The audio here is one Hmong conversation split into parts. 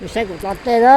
Saib kuv tso tej na.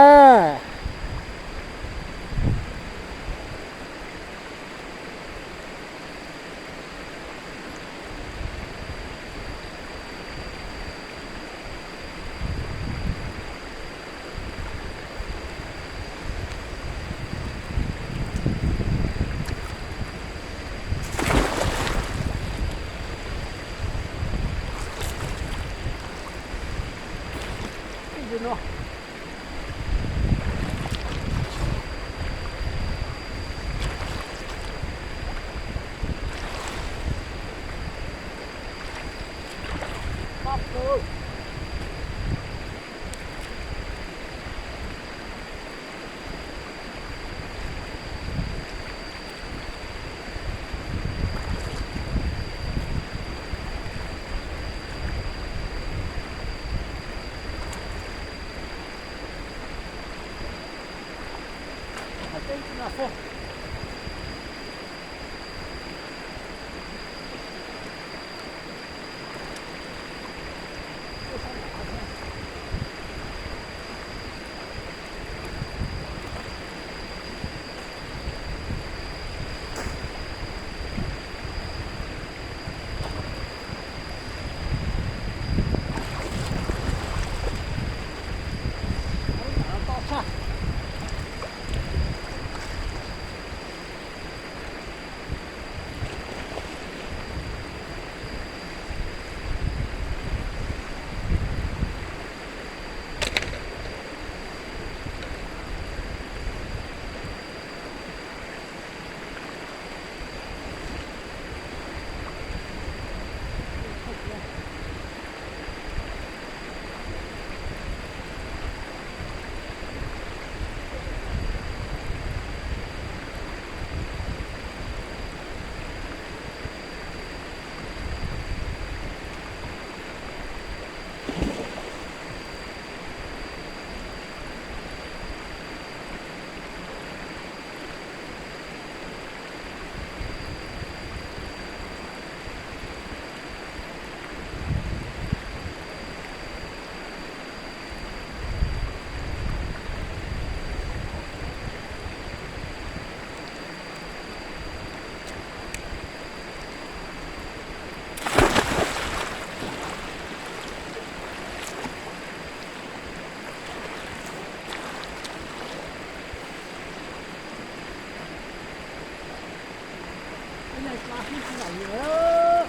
Ib leeg pla xwb tsis lam yam,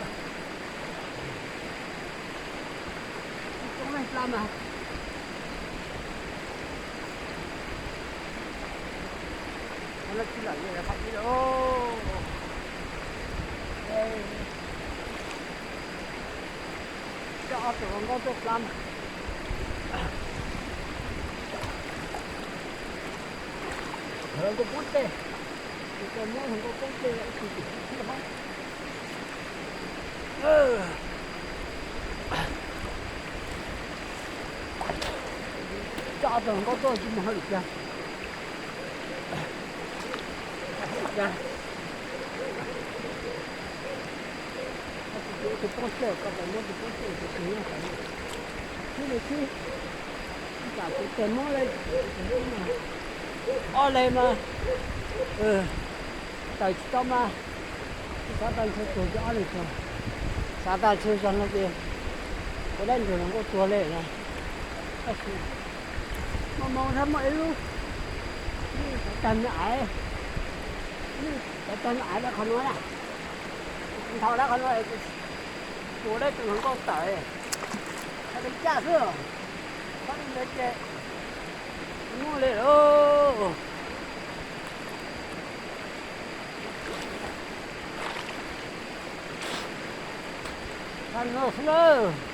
ib tug leeg pla mas qhov no tsis lam yam qhov ib los. Coj ob tug hluas nkauj tuaj pla mas. Hluas nkauj poob tej, tus muab hluas nkauj poob tej ib tug tim xib hwb hab. Coj ob tug hluas nkauj tuaj tsis muaj hauj lwm kiag. Tus poob tej, koj puas muab tus poob tej tus twg nyob saud? Khib li khib, ib tsam kuv teg Hmoob le, ob leeg mas tawm tsis tau mas, xav tau ntshe tuag ces ob leeg tuag, xav tau ntshe zog no ces puas dab ntug hluas nkauj tuag li na. Tab sis muaj moo thab muaj ib lub, tawv tag nws aiv, tawv tag nws aiv dab qhov no na, nthaus dab qhov no, tus dab tus hluas nkauj tawm, tau li caj xwb, txhob li ntawd ces muaj li lauj. Tag no xwb lawm.